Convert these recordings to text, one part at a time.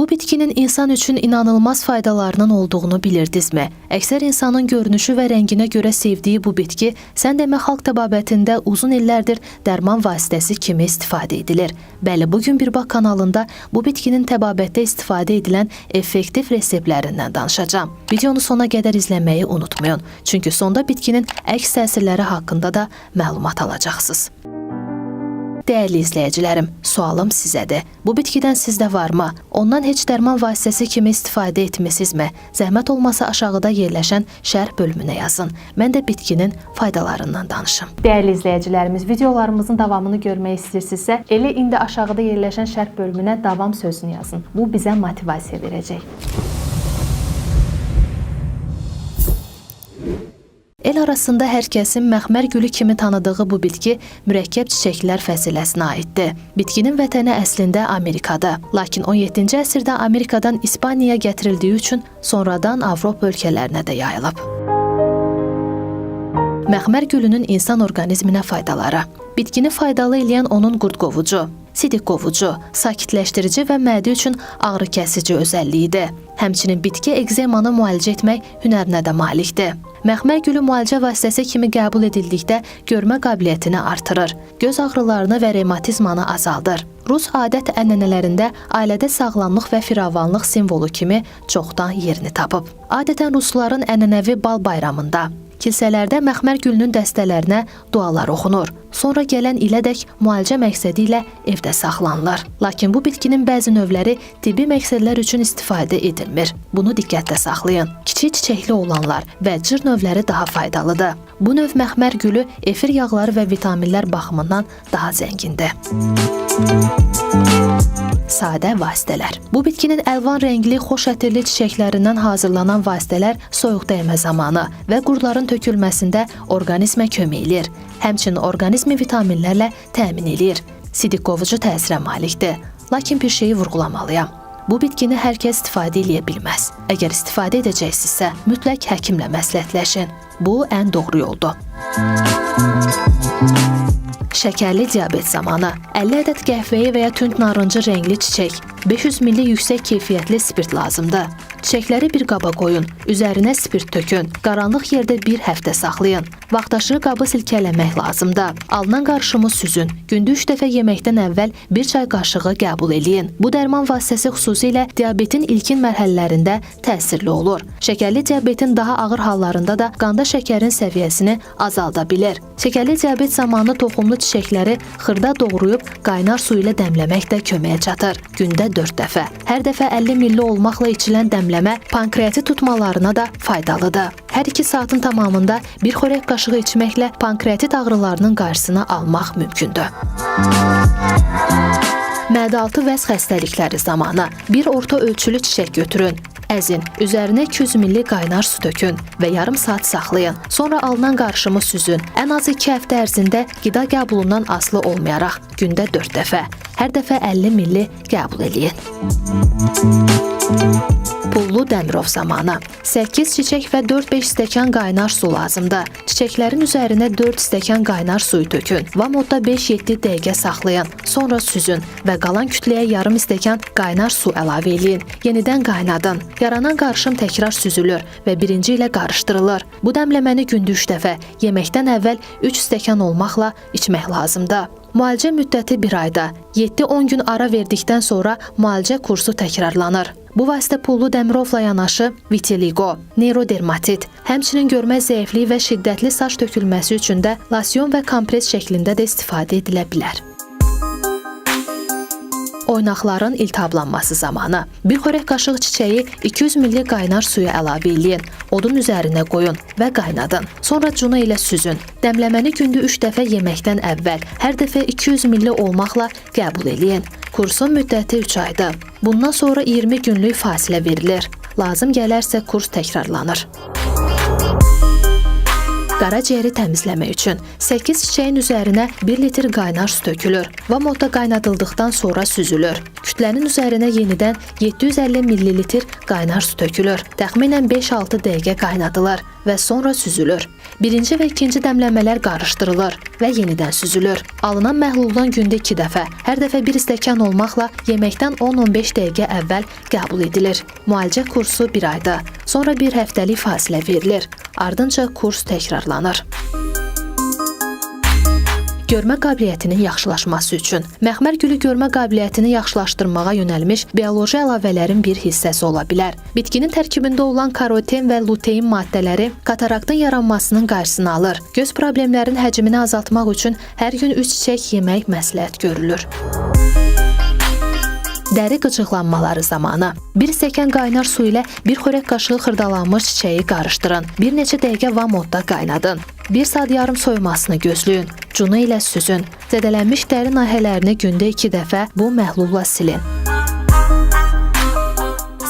Bu bitkinin insan üçün inanılmaz faydalarının olduğunu bilirdinizmi? Əksər insanın görünüşü və rənginə görə sevdiyi bu bitki, sən demə xalq təbabətində uzun illərdir dərman vasitəsi kimi istifadə edilir. Bəli, bu gün Bir Bax kanalında bu bitkinin təbabətdə istifadə edilən effektiv reseptlərindən danışacağam. Videonu sona qədər izləməyi unutmayın. Çünki sonda bitkinin əks təsirləri haqqında da məlumat alacaqsınız. Dəyərli izləyicilərim, sualım sizədir. Bu bitkidən sizdə varmı? Ondan heç dərman vasitəsi kimi istifadə etmisinizmi? Zəhmət olmasa aşağıda yerləşən şərh bölümünə yazın. Mən də bitkinin faydalarından danışım. Dəyərli izləyicilərimiz, videolarımızın davamını görmək istəyirsinizsə, elə indi aşağıda yerləşən şərh bölümünə davam sözünü yazın. Bu bizə motivasiya verəcək. El arasında hər kəsin məxmər gülü kimi tanıdığı bu bitki mürəkkəb çiçəklər fəsiləsinə aiddir. Bitkinin vətəni əslində Amerikadır. Lakin 17-ci əsrdə Amerikadan İspaniyaya gətirildiyi üçün sonradan Avropa ölkələrinə də yayılıb. Məxmər gülünün insan orqanizminə faydaları. Bitkini faydalı eləyən onun qurd qovucu, sidik qovucu, sakitləşdirici və mədə üçün ağrı kəsici özəlliyidir. Həmçinin bitki ekzemanı müalicə etmək hünərinə də malikdir. Məxmər gülü müalicə vasitəsi kimi qəbul edildikdə görmə qabiliyyətini artırır, göz ağrılarını və revmatizmanı azaldır. Rus adət-ənənələrində ailədə sağlamlıq və firavanlıq simvolu kimi çoxdan yerini tapıb. Adətən rusların ənənəvi bal bayramında kilsələrdə məxmər gülünün dəstələrinə dualar oxunur. Sonra gələn ilədək müalicə məqsədi ilə evdə saxlanılır. Lakin bu bitkinin bəzi növləri tibbi məqsədlər üçün istifadə edilmir. Bunu diqqətdə saxlayın. Kiçik çiçəkli olanlar və cır növləri daha faydalıdır. Bu növ məxmər gülü efir yağları və vitaminlər baxımından daha zəngindir. Sadə vasitələr. Bu bitkinin əlvan rəngli, xoş ətirli çiçəklərindən hazırlanan vasitələr soyuq dəymə zamanı və qurdların tökülməsində orqanizmə kömək eləyir. Həmçinin orqanizmi vitaminlərlə təmin eləyir. Sidik qovucu təsirə malikdir. Lakin bir şeyi vurğulamalıyam. Bu bitkini hər kəs istifadə eləyə bilməz. Əgər istifadə edəcəksinizsə, mütləq həkimlə məsləhətləşin. Bu ən doğru yoldur. Şəkərli diabet zamanı 50 ədəd qəhvəyi və ya tünd narıncı rəngli çiçək, 500 milli yüksək keyfiyyətli spirt lazımdır. Çiçəkləri bir qaba qoyun, üzərinə spirt tökün, qaranlıq yerdə bir həftə saxlayın. Vaxtaşırı qabı silkələmək lazımdır. Alınan qarışımı süzün. Gündə 3 dəfə yeməkdən əvvəl bir çay qaşığı qəbul eləyin. Bu dərman vasitəsi xüsusilə diabetin ilkin mərhələlərində təsirli olur. Şəkərli diabetin daha ağır hallarında da qanda şəkərin səviyyəsini azalda bilir. Şəkərli diabet zamanı toxumlu çiçəkləri xırda doğrayıb qaynar su ilə dəmləmək də köməyə çatır. Gündə 4 dəfə. Hər dəfə 50 milli olmaqla içilən dəmləmə pankreatit tutmalarına da faydalıdır. Hər 2 saatın tamamında bir xörək qaşığı içməklə pankreatit ağrılarının qarşısını almaq mümkündür. Mədə-altı vəz xəstəlikləri zamanı bir orta ölçülü çiçək götürün. Əzin, üzərinə 200 milli qaynar su tökün və yarım saat saxlayın. Sonra alınan qarışımı süzün. Ən azı 2 həftə ərzində qida qəbulundan asılı olmayaraq gündə 4 dəfə, hər dəfə 50 milli qəbul eləyin. Pullu dəmirov zamanı 8 çiçək və 4-5 stəkan qaynar su lazımdır. Çiçəklərin üzərinə 4 stəkan qaynar suyu tökün. Vamodda 5-7 dəqiqə saxlayın. Sonra süzün və qalan kütləyə yarım stəkan qaynar su əlavə eləyin. Yenidən qaynadın. Yaranan qarışım təkrar süzülür və birinci ilə qarışdırılır. Bu dəmləməni gündə 3 dəfə, yeməkdən əvvəl 3 stəkan olmaqla içmək lazımdır. Müalicə müddəti 1 ayda. 7-10 gün ara verdikdən sonra müalicə kursu təkrarlanır. Bu vasitə pullu dəmirovla yanaşı vitiligo, neyrodermatit, həmçinin görmə zəifliyi və şiddətli saç tökülməsi üçün də losyon və kompres şəklində də istifadə edilə bilər. Oynaqların iltihablanması zamanı bir xörək qaşığı çiçəyi 200 milli qaynar suya əlavə eləyin. Odun üzərinə qoyun və qaynadın. Sonra cuna ilə süzün. Dəmləməni gündə 3 dəfə yeməkdən əvvəl, hər dəfə 200 milli olmaqla qəbul eləyin. Kursun müddəti 3 aydır. Bundan sonra 20 günlük fasilə verilir. Lazım gələrsə kurs təkrarlanır. Qaraciyəri təmizləmək üçün 8 çiçəyin üzərinə 1 litr qaynar su tökülür və modda qaynadıldıqdan sonra süzülür. Kütlənin üzərinə yenidən 750 ml qaynar su tökülür. Təxminən 5-6 dəqiqə qaynadılır və sonra süzülür. Birinci və ikinci dəmlənmələr qarışdırılır və yenidən süzülür. Alınan məhluldan gündə 2 dəfə, hər dəfə 1 stəkan olmaqla yeməkdən 10-15 dəqiqə əvvəl qəbul edilir. Müalicə kursu 1 ayda, sonra 1 həftəlik fasilə verilir. Ardınca kurs təkrarlanır. Görmə qabiliyyətinin yaxşılaşması üçün məxmər gülü görmə qabiliyyətini yaxşılaşdırmağa yönəlmiş bioloji əlavələrin bir hissəsi ola bilər. Bitkinin tərkibində olan karoten və lutein maddələri kataraktın yaranmasının qarşısını alır. Göz problemlərinin həcmini azaltmaq üçün hər gün 3 çiçək yemək məsləhət görülür. Dəri qıcıqlanmaları zamanı 1 stəkan qaynar su ilə 1 xörək qaşığı xırdalanmış çiçəyi qarışdırın. Bir neçə dəqiqə vamodda qaynadın. 1 saat yarım soyumasını gözləyin. Cunu ilə süzün. Zədələnmiş dəri nahiyələrini gündə 2 dəfə bu məhlulla silin.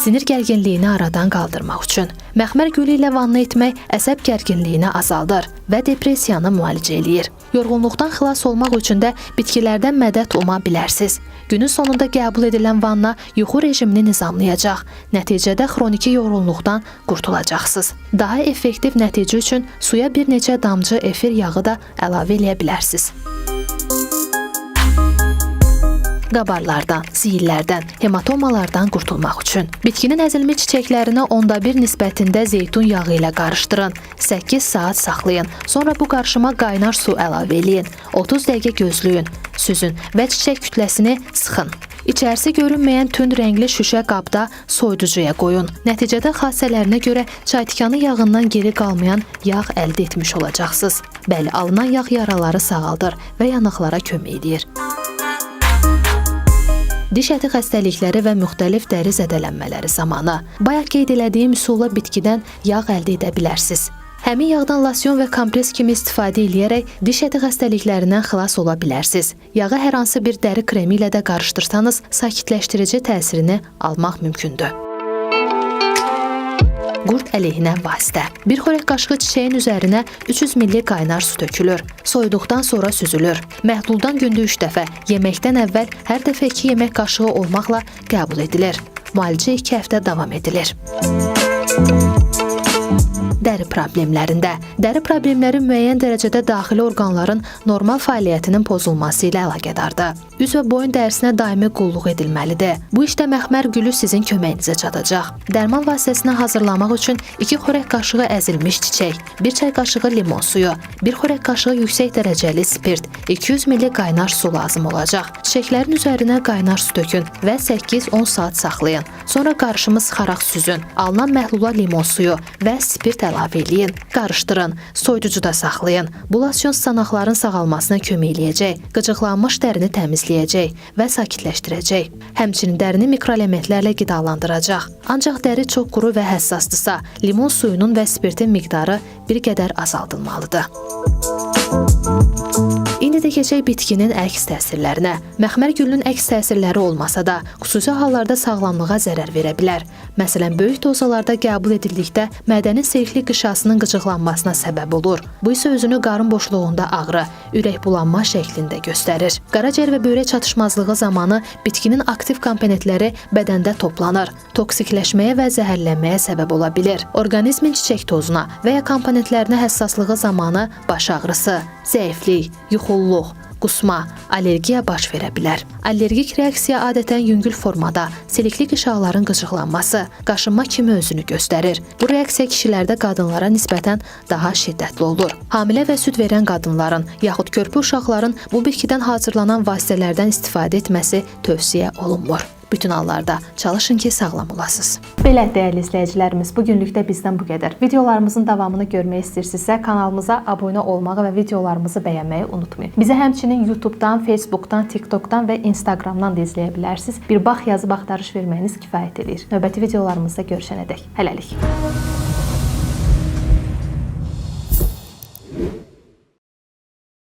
Sinir gərginliyini aradan qaldırmaq üçün məxmər gülü ilə vanna etmək əsəb gərginliyini azaldır və depressiyanı müalicə eləyir. Yorğunluqdan xilas olmaq üçün də bitkilərdən mədəd uma bilərsiniz. Günün sonunda qəbul edilən vanna yuxu rejimini nizamlayacaq. Nəticədə xroniki yorğunluqdan qurtulacaqsınız. Daha effektiv nəticə üçün suya bir neçə damcı efir yağı da əlavə eləyə bilərsiniz. Qabarlardan, ziyillərdən, hematomalardan qurtulmaq üçün bitkinin əzilmiş çiçəklərini 1/10 nisbətində zeytun yağı ilə qarışdırın. 8 saat saxlayın. Sonra bu qarışıma qaynar su əlavə eləyin. 30 dəqiqə gözləyin, süzün və çiçək kütləsini sıxın. İçərisi görünməyən tünd rəngli şüşə qabda soyuducuya qoyun. Nəticədə xassələrinə görə çaytikanı yağından geri qalmayan yağ əldə etmiş olacaqsınız. Bəli, alınan yağ yaraları sağaldır və yanıqlara kömək edir. Diş əti xəstəlikləri və müxtəlif dəri zədələnmələri zamanı bayaq qeyd elədiyim üsulla bitkidən yağ əldə edə bilərsiniz. Həmin yağdan losyon və kompres kimi istifadə eləyərək diş əti xəstəliklərindən xilas ola bilərsiniz. Yağı hər hansı bir dəri kremi ilə də qarışdırsanız, sakitləşdirici təsirini almaq mümkündür. Qurd əleyhinə vasitə. Bir xörək qaşığı çiçəyin üzərinə 300 ml qaynar su tökülür. Soyuduqdan sonra süzülür. Məhluldan gündə 3 dəfə, yeməkdən əvvəl hər dəfə 2 yemək qaşığı olmaqla qəbul edilir. Müalicə 2 həftə davam edilir. Dəri problemlərində. Dəri problemləri müəyyən dərəcədə daxili orqanların normal fəaliyyətinin pozulması ilə əlaqədardır. Üz və boyun dərisinə daimi qulluq edilməlidir. Bu işdə məxmər gülü sizin köməyinizə çatacaq. Dərman vasitəsini hazırlamaq üçün 2 xörək qaşığı əzilmiş çiçək, 1 çay qaşığı limon suyu, 1 xörək qaşığı yüksək dərəcəli spirt, 200 ml qaynar su lazım olacaq. Çiçəklərin üzərinə qaynar su tökün və 8-10 saat saxlayın. Sonra qarışımı sıxaraq süzün. Alınan məhlula limon suyu və spirt əlavə eləyin. Qarışdırın, soyuducuda saxlayın. Bu losyon sınaqların sağalmasına kömək eləyəcək, qıcıqlanmış dərini təmizləyəcək və sakitləşdirəcək. Həmçinin dərini mikroelementlərlə qidalandıracaq. Ancaq dəri çox quru və həssasdırsa, limon suyunun və spirtin miqdarı bir qədər azaldılmalıdır. İndi də keçək bitkinin əks təsirlərinə. Məxmər gülünün əks təsirləri olmasa da, xüsusi hallarda sağlamlığa zərər verə bilər. Məsələn, böyük dozalarda qəbul edildikdə mədənin selikli qişasının qıcıqlanmasına səbəb olur. Bu isə özünü qarın boşluğunda ağrı, ürək bulanma şəklində göstərir. Qaraciyər və böyrək çatışmazlığı zamanı bitkinin aktiv komponentləri bədəndə toplanır, toksikləşməyə və zəhərlənməyə səbəb ola bilir. Orqanizmin çiçək tozuna və ya komponentlərinə həssaslığı zamanı baş ağrısı, zəiflik, yuxulluq, qusma, allergiya baş verə bilər. Allergik reaksiya adətən yüngül formada, selikli qışaqların qıcıqlanması, qaşınma kimi özünü göstərir. Bu reaksiya kişilərdə qadınlara nisbətən daha şiddətli olur. Hamilə və süd verən qadınların, yaxud körpə uşaqların bu bitkidən hazırlanan vasitələrdən istifadə etməsi tövsiyə olunmur. Bütün hallarda çalışın ki, sağlam olasınız. Belə dəyərli izləyicilərimiz, bu günlük də bizdən bu qədər. Videolarımızın davamını görmək istəyirsinizsə, kanalımıza abunə olmağı və videolarımızı bəyənməyi unutmayın. Bizi həmçinin YouTube-dan, Facebook-dan, TikTok-dan və Instagram-dan da izləyə bilərsiniz. Bir bax yazıb axtarış verməyiniz kifayət eləyir. Növbəti videolarımızda görüşənədək. Hələlik.